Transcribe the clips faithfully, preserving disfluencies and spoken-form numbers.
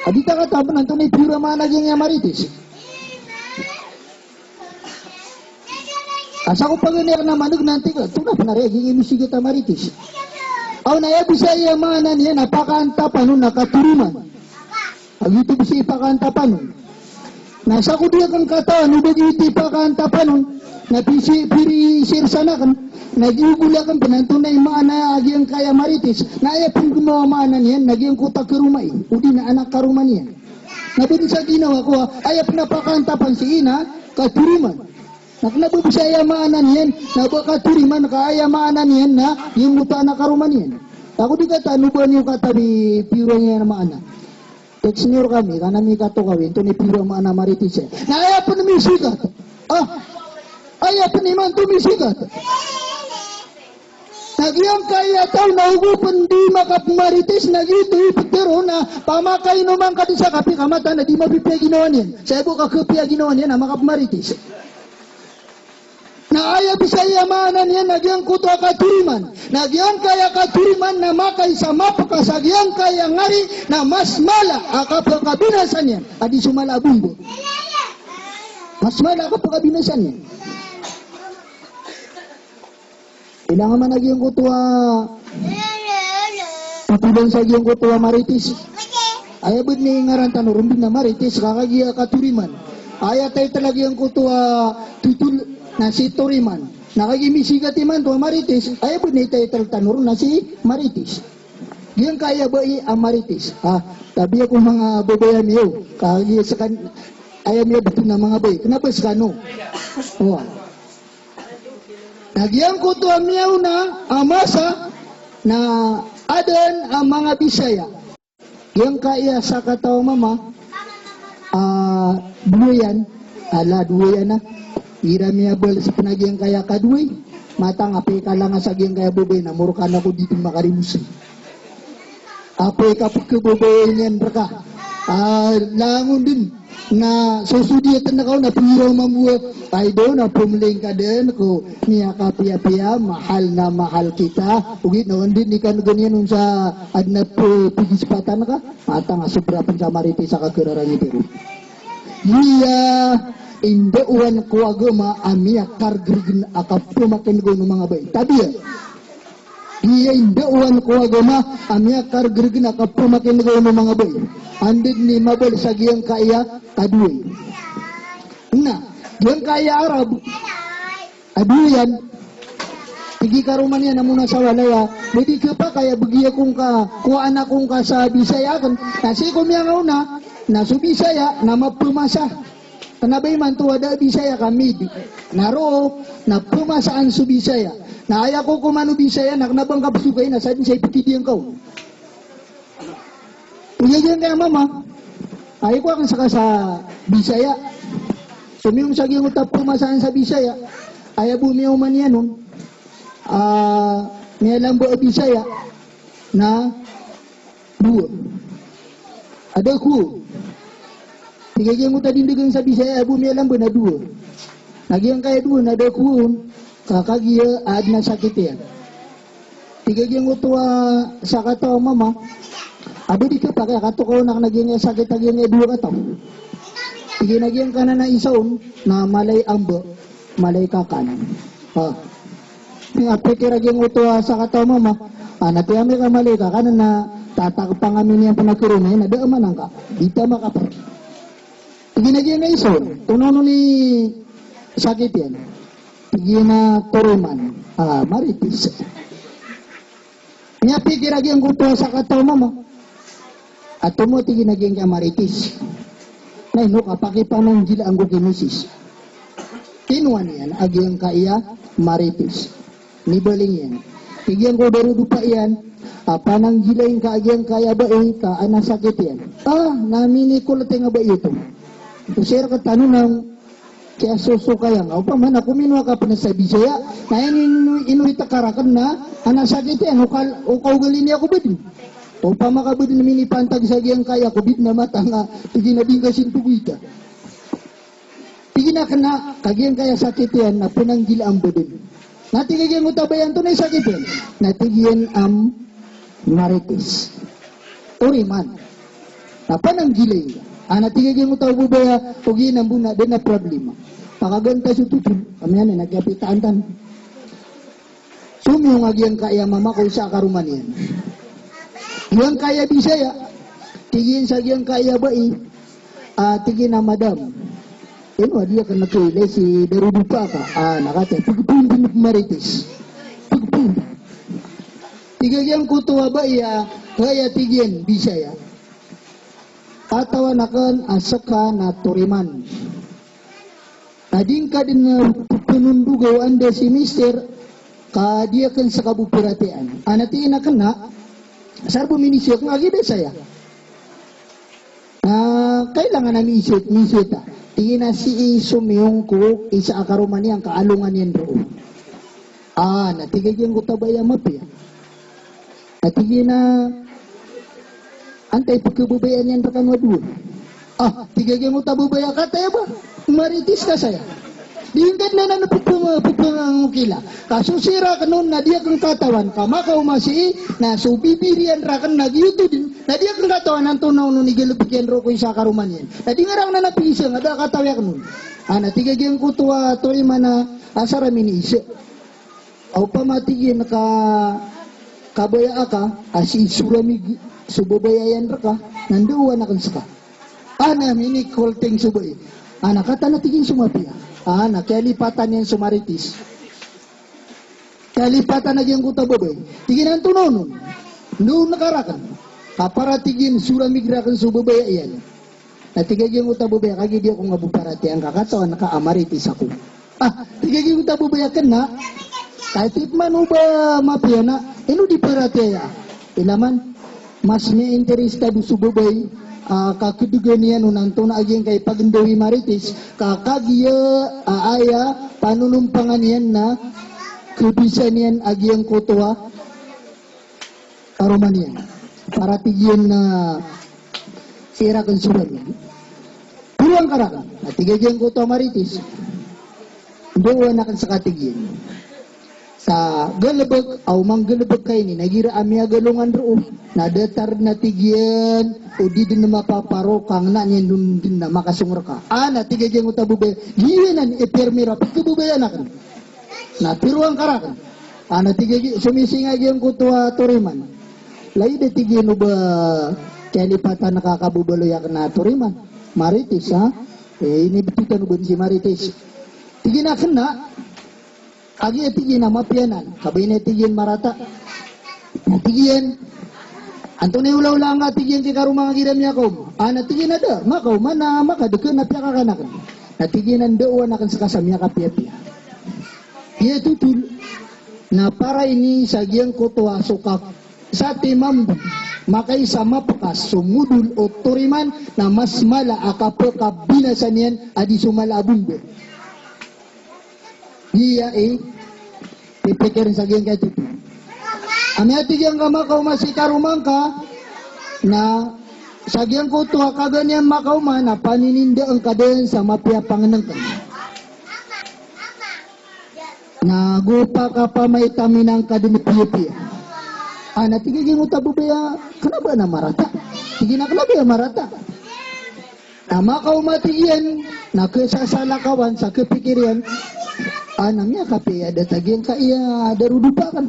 A di ta katawan antonaa i piyoran a maana giyangkaya marites. Asar ko paganay akn a maneg na antig, antonaa pn a raya giyangkai misigat a marites. Aw na aya bs aya maana niyan na pakaantapan on na katoriman. A giyoto bs i pakaantapan on. Na sa ko di akn katawan o ba giyoto i pakaantapan on, na pisi-, piri-, sirsan akn, na giyogol akn pn antonaa i maana a giyangkaya marites. Na aya pn gmawa maana niyan na giyangkoto a karoma i, odi na anak a karoma niyan. Na ba dn sa ginawa ko a, aya pn a pakaantapan sii na katoriman. Na kna ba bs aya maana niyan na ba katoriman ka aya maana niyan na giyangkoto a anak a karoma niyan. Ako di katawan o ba niyo katawan i piyoran iyan a maana. Text niyo rkami, ka na mikatokawi, antonaa i piyoran a maana a marites. Na aya pn misigat. Ah, aya pn imanto misigat. Na giyangkaya taw na ogo pn di makapmarites na giyoto i pitharo na pamakaino man ka di sa kape ka mataan a di mapipiya ginawa niyan. Sa aya bo ka kapiya ginawa niyan na makapmarites. Na aya bs aya maana niyan na giyangkoto a katoriman. Na giyangkaya katoriman na makaisa mapka sa giyangkaya ngari na mas mala a kapakabinasa niyan a di so mala a bomba. Mas mala a kapakabinasa niyan. Ilang man a giyangkoto a pitolan sa giyangkoto a marites. Aya bo dn i ngaran tano ron dn a marites ka kagiya katoriman. Aya title a giyangkoto a totol na si toriman. Na kagiya misigat imanto a marites, aya bo dn i title tano ron na si marites. Giyangkaya bai a marites. Ah, tabiya ko manga babay ami o. Kagiya skan, aya miyabt on a manga bai. Kna ba skano. Oway. Na giyangkoto a miyaona a masa na adn a manga Bisaya. Giyangkaya sakataw a mama, ah, dowa iyan, ala dowa iyan a. Igira miyabal sa pn a giyangkaya kadowa i, matang a pikalangas a giyangkaya babay na morka na ko di dn makarimos. Apiya kapkhababayai niyan rka. Ah, langon dn na sosodiyatn ka on na pira o mambo a. Ay daw na pmling ka dn ko miyakapiyapiya, mahal na mahal kita. Ogaid na on dn i kan'gan iyan on sa adn a p-, pigisipatan ka. Matang a sobra pn sa marites a kakararangit iyan. Iya, indaowan ko agama a miyakargrgn a kapmakin'ga on o manga bai. Tabiya. Giya indaowan ko agama a miyakargrgn a kapmakin'ga on o manga bai. Anda dn i mabal sa giyangkaya kadowa i. Na giyangkaya Arab a dowa iyan. Tig i karoma niyan a mona sa walay a, ba di khapakay a bgi ako ngka ko anak ko ngka sa Bisaya akn. Na sii ko miyangaona na so Bisaya na mapmasa. Kna ba imanto a da a Bisaya ka midi. Na roo na pmasaan so Bisaya. Na aya kokoman o Bisaya na kna ba ngka pzokay na sadn sa ipkidi angka on. Tig a giyangkaya mama, aya ko akn ska sa Bisaya. Somiyong sa giyangkoto a pmasaan sa Bisaya. Aya bo miyaoma niyan on, ah, miyalamba a Bisaya na dowa. Ada ko. Tig a giyangkoto a dindgn sa Bisaya a bo miyalamba na dowa. Na giyangkaya dowa na da ko on, ka kagiya adn a sakit iyan. Tig a giyangkoto a sakataw a mama a ba di khapakay a katokawan akn a giyangkaya sakit a giyangkaya dowa kataw. Tig iyan a giyangkanan a isa on na mala i amba, mala i kakan. Ah. Tig a pikir a giyangkoto a sakataw a mama, ah, na tig ami ka mala i kakan na tatakpan ami niyan pn a karoma iyan, na da a maana ngka. Di ta makapr. Tig iyan a giyangkaya isa on, tononon i sakit iyan. Tig iyan a toriman. Ah, marites. Miyapikir a giyangkoto a sakataw a mama a tomo, tig iyan a giyangkaya marites. Na ino ka pakipananggilaan ko ki misis. Kinowa niyan a giyangkaya marites. Nibaling iyan. Tig iyan ko darodopa iyan a pananggilai ngka a giyangkaya bai ka adn a sakit iyan. Ah, na minikolt iyan a bai oto. Ko sii rktano na Kiyasosokaya ngka, opama na kominowa ka pn sa Bisaya, na ino, ino, ino i takar akn na adn a sakit iyan, o kal-, o kaogali niyan ko badn. Opama ka badn minipantag sa giyangkaya ko badn a matang a, tig iyan a di ngka sintogoy ta. Tig iyan a kna, ka giyangkaya sakit iyan na pnanggila a badn. Na tig a giyangkoto a bai antonaa i sakit iyan? Na tig iyan a marites. Toriman. Na pananggilai ngka. A na tig a giyangkoto a babay a, ogaid na bo na da a problema. Pakaganta so totol. Kami anan na kiyapitaan tano. Somiyong a giyangkaya mama ko isa a karoma niyan. Giyangkaya Bisaya. Tig iyan sa giyangkaya bai. A, tig iyan a, "Madam, ino a di akn kailay si darodopa ka?" A na kataya, "Pagpowang dn a marites. Pagpowang." Tig a giyangkoto a bai a, "Hay," a tig iyan, "Bisaya, katawan akn a ska na toriman. Na di ngka dn pphanonoga o anda si mister ka di akn ska bo paratiyayaan." A na tig iyan a, "Kna, asar bo miniiza akn a giyada saya." Na kailangan a miiza, miiza ta. Tig iyan a, "Sii somiyong ko isa a karoma niyan ka alongan iyan roo." A na tig a giyangkoto a bai a mapiya. Na tig iyan a, "Antaa i pkhababayaan iyan rkano a dowa?" A, tig a giyangkoto a babay a, "Kataya ba, marites ka saya. Di ngka dn anan pphang-, pphangokila. Ka so siran rakn on na di akn katawan ka makaoma sii, na so bibiriyan rakn na giyoto dn, na di akn katawan antonaa onon i galbk iyan roo ko isa a karoma niyan. Na di nga rakn anan piiza nga da a katawi akn on." A na tig a giyangkoto a toriman a, "Asar a miniiza. Opama," tig iyan, "ka, kabaya aka a sii so ramig so babaya iyan rka, na ndaowan akn ska." A na minikolting so bai. A na katawan a, tig iyan, so mapiya. A na kiyalipatan iyan so marites. Kiyalipatan a giyangkoto a babay. Tig iyan a, "Antonaa onon? Ndaowan ka rakn. Ka para," tig iyan, "so ramig rakn so babaya iyan." Na tig a giyangkoto a babay a, "Kagiya di ako nga bo paratiyayaan ka, katawan ka a marites ako." A, tig a giyangkoto a babay a, "Kna, ka tig man o ba mapiya na ino di paratiyaya." Ilaman, mas miyainterestado so babay a, kakhadgan iyan on antonaa a giyangkai pagndaw i marites, ka kagiya a aya panonompangan iyan na khabisa niyan a giyangkoto a karoma niyan. Para, tig iyan, na sii rakn so ramig. "Piro angka rakn?" Na tig a giyangkoto a marites, "Ndaowan akn ska," tig iyan. Sa galbk, aw manggalbk ka ini, na igira a miyagalongan roo, na datar na, tig iyan, o di dn mapaparo ka ngna niyan dn dn na makasong rka. A na tig a giyangkoto a babay, "Giyanan i pirmira pkhababayaan akn." Na piro angka rakn? A na tig a gi-, somising a giyangkoto a toriman. Lagid a tig iyan o ba kiyalipatan ka kababaloy akn a toriman. Marites, ha? E, inibtho tano ba dn si marites. Tig iyan a kna, kagiya tig iyan a mapiya anan. Kabaya na tig iyan marata. Na tig iyan, "Antonaa i olaola angka," tig iyan, "ki karoma ngka igira miyakaoma?" A na tig iyan a da, makaoma na makadkn a piyakakan akn. Na tig iyan a ndaowan akn ska sa miyakapiyapiya. Iya totol, na para ini sa giyangkoto a so ka-, satiman bo, makaisa mapkas so modol o toriman na mas mala a kapkabinasa niyan a di so mala a bomba. Iya i pipikir sa giyangkai totol. Amay a tig iyan ka makaoma si karoma ngka, na sa giyangkoto a kagiya niyan makaoma na paninindaan ka dn sa mapiya a pangnngkn. Na go pakapamaitaminan ka dn piyapiya. A na tig a giyangkoto a babay a, "Kna ba na marata?" Tig iyan a, "Kna ba na marata?" Na makaoma, tig iyan, na khasasalakawan sa khapikir iyan a, na miyakapiya i adat a giyangkaya darodopa akn.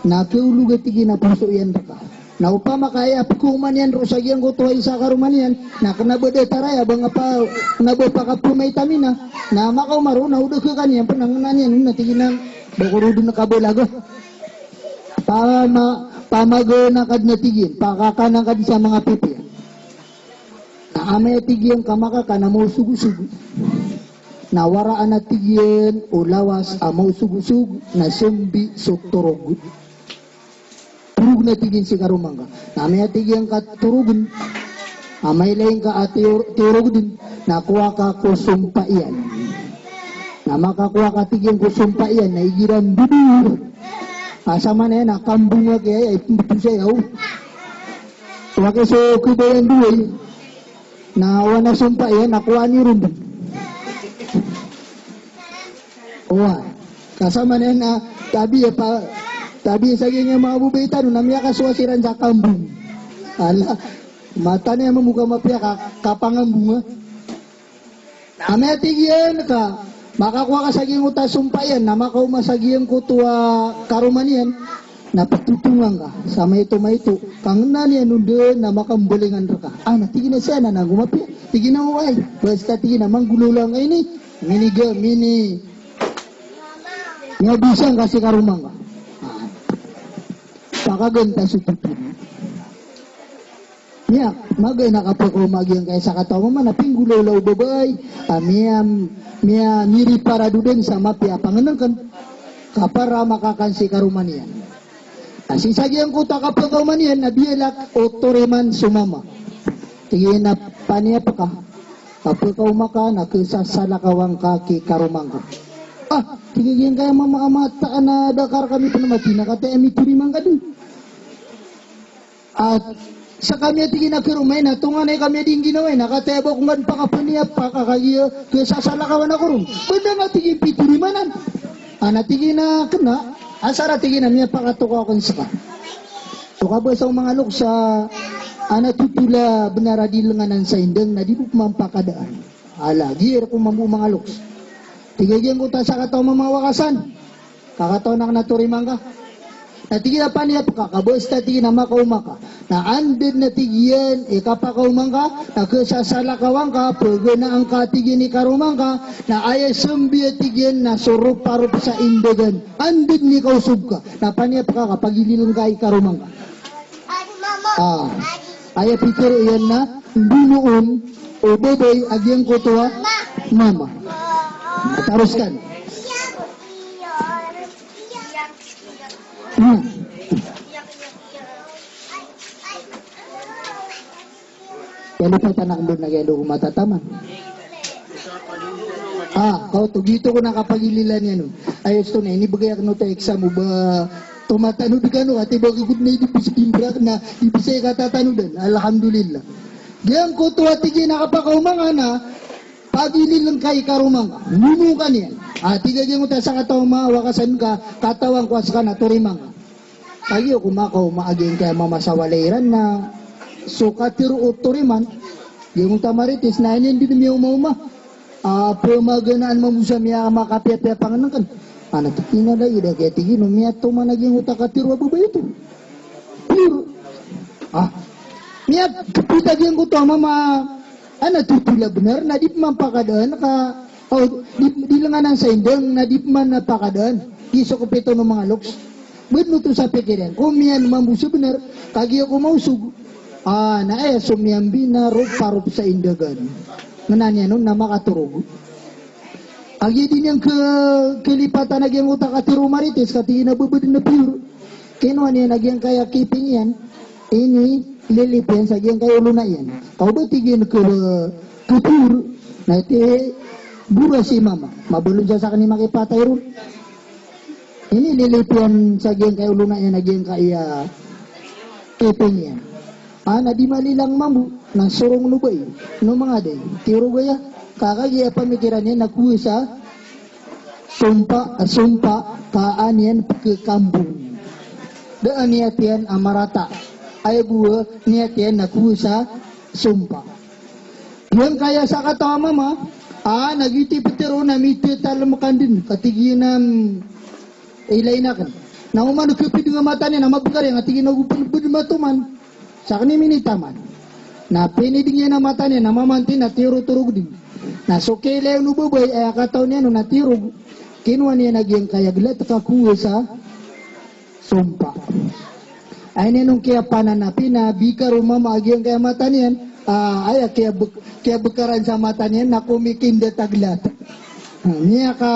Na khaolog a, tig iyan, a poso iyan rka. Na opama ka aya pkhaoma niyan roo sa giyangkoto a isa a karoma niyan, na kna ba datar aya ba nga pa, kna ba pakapamaitamina. Na makaoma roo na o da khakaniyan pn a ngna niyan, na tig iyan a, "Ba ko roo dn kabalaga. Pama-, pamagana ka dn," a tig iyan, "pakakana ka dn sa manga pipiya." Na amay a tig iyan ka makakan a maosogosog, na waraan a, tig iyan, o lawas a maosogosog, na sambi so torog. "Torog na," tig iyan, "si karoma ngka." Na amay a tig iyan ka torogn, amay lay ngka a tor-, torogn dn, na kowa ka ko sompa iyan. Na makakowa ka, tig iyan, ko sompa iyan, na igira ndodor a, samanaya na kambong a kiyaya, ipmbto saya o. Kowa ka so khabayan doway. Na oway na sompa iyan, na kowaan iyo ron dn. Oway. Ka samanaya na tabiya pa, tabiya sa giyangkaya manga babay tano na miyakasowa siran sa kambong. Ala. Mataan iyan mambo ka mapiya ka, kapangambonga. Amay a tig iyan ka makakowa ka sa giyangkoto a sompa iyan na makaoma sa giyangkoto a karoma niyan, na ptotongan ka sa maito-maito, kangnan iyan on dn na makambalingan rka. Ah, na tig iyan a siya na nago mapiya. Tig iyan a oway, basta tig iyan a manggolawla ngka ini, miniga, mini, miyabisan ka si karoma ngka. Ah. Pakaganta so totol. Miya, magaan a kapakaoma a giyangkaya sakataw a mama na pinggolawla o babay a miya, miya, miriparado dn sa mapiya a pangnngkn ka para makakan si karoma niyan. Na sii sa giyangkoto a kapakaoma niyan na biyalak o toriman so mama. Tig iyan a paniyap ka, kapakaoma ka na khasasalakawan ka ki karoma ngka. Ah, tig a giyangkaya mama a mataan a da ka rkami pn mati na kataya a mitoriman ka dn. At sa kami a tig iyan a karoma iyan na tonganay kami a di ngginawai na kataya ba ko ngka dn pakapaniyapa ka kagiya khasasalakawan ako ron. Ba da nga tig iyan pitorimanan. Ana tig iyan a kna, asar a tig iyan a miyapakatokaw akn ska. So kabasa o manga loks a ana totol a bnar a di lnganan sa indng na di bo pman pakadaan. Ala, giyar ko mambo manga loks. Tig a giyangkoto a sakataw a mama a wakasan. Kakatawan akn a toriman ka. Na tig iyan a paniyap ka, kabasta tig iyan a makaoma ka. Na anda dn a tig iyan i kapakaoma ngka, na khasasalakawan ka, paganaan ka tig iyan i karoma ngka, na aya sambi a tig iyan na so roparop sa indagan. Anda dn i kaosog ka, na paniyap ka, kapagililn ka i karoma ngka. Ah, aya pitharo iyan na mbonoon o babay a giyangkoto a mama. Taros kan. Hmm. Kaya lupa tanak mo na kaya doon matataman. Ah, kaw to, gito ko na kapagililan iyan, no. Ayos to na, inibgay akn oto a exam o ba tomatano di kano, ati ba kagod na idi pisikimbrak na, di bisa ikatatano dan. Alhamdulillah. Giyangkoto a tig iyan a kapakaoma ngka na, pagililn ka i karoma ngka. Mbonoon ka niyan. Ah, tig a giyangkoto a sakataw a mama a wakasan ka, katawan ko a ska na toriman ka. Kagiya ko makaoma a giyangkaya mama sa walay iran na so katharo o toriman, giyangkoto a marites na aya niyan dn miyaomaoma a pmaganaan mambo sa miyamakapiyapiya a pangnngkn. Ana tig iyan a da, ida kaya tig iyan o miyatoman a giyangkoto a katharo a babay oto. Pure. Ah. Miyakpita giyangkoto a mama a ana totol a bnar na di pman pakadaan ka, o, di, di lnganan sa indng na di pman pakadaan. Giya so kapitoon o manga loks. Bnar oto sa pikir iyan. Ko miyan mambo so bnar, kagiya ko maosog. Ah, na aya so miyambi na roparop sa indagan. Kna niyan on na makatorog. Kagiya di niyan kha-, khalipatan a giyangkoto a katharo o marites, ka tig iyan a ba ba dn a pure. Kinowa niyan a giyangkaya kiping iyan, inililip iyan sa giyangkaya olona iyan. Kaw ba tig iyan kha-, kha-pure, na iti bora si mama. Mabalon sa sakn i makipatay ron. Inililip iyan sa giyangkaya olona iyan a giyangkaya kiping iyan. Ana di malilang mambo, na sorong o babay, no manga day. Tiyorog aya, ka kagiya pamikiran iyan na kowa sa sompa, sompa, ka an iyan pkhakambong. Da a niyat iyan a marata. Aya bo a niyat iyan na kowa sa sompa. Giyangkaya sakataw a mama, a, na giyoto i pitharo na mitatalm ka dn, ka tig iyan a, mm, ilay akn. Na oman o khapidng a mata niyan, na mabkar iyan, a tig iyan a go pn bd matoman. Sakn i minitaman. Na pinidng iyan a mata niyan, na mamantin, na tiyorotoro dn. Na so kiilay o babay, aya kataw niyan on na tiyorog. Kinowa niyan a giyangkaya glat ka kowa sa sompa. Ay niyan on kiyapananapi na bikar o mama a giyangkaya mata niyan, ah, aya kiyabk-, kiyabkaran sa mata niyan na komikindat a glat. Ah, miyaka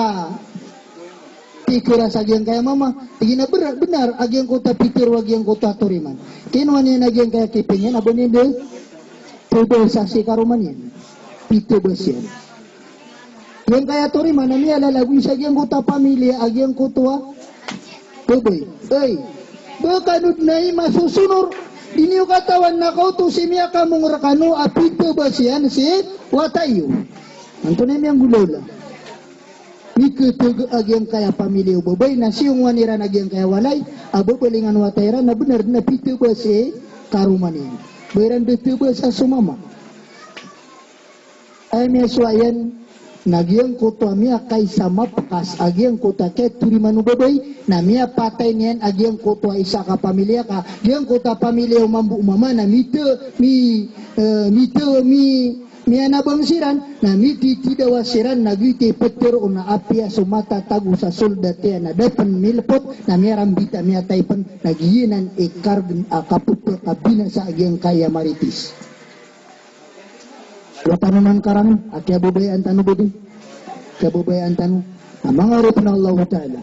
pikira sa giyangkaya mama, tig iyan a bnar, bnar a giyangkoto a pitharo a giyangkoto a toriman. Kinowa niyan a giyangkaya kiping iyan, a ba niyan dn tobasa si karoma niyan. Pitobas iyan. Giyangkaya toriman na miyalalagoy sa giyangkoto a pamilya a giyangkoto a babay. Ay, ba kano dn i masosonor, di niyo katawan na kaoto si miyakamong rkano a pitobas iyan si wata iyo. Antonaa i miyanggolawla? Mikhateg a giyangkaya pamilya o babay na siyongowan iran a giyangkaya walay a babalingan o wata iran na bnar dn a pitobas i karoma niyan. Ba iran da tebasa so mama. Aya miyasowa iyan na giyangkoto a miyakaisa mapkas a giyangkoto a kiyatoriman o babay na miyapatay niyan a giyangkoto a isa ka pamilya ka giyangkoto a pamilya o mambo o mama na mita, mi, eh, mita, mi, miyanabang siran na mititidawa siran na giyoto i petero na apiya so matatago sa soldat iyan na da pen milpot na miyarambit a miyatay pen na giyanan i kargen a kapepe a binasa a giyangkaya Marites. Wata naman karami, a kiyababayaan tano bodi. Kiyababayaan tano. Na manga oripn o Allahu Ta'ala.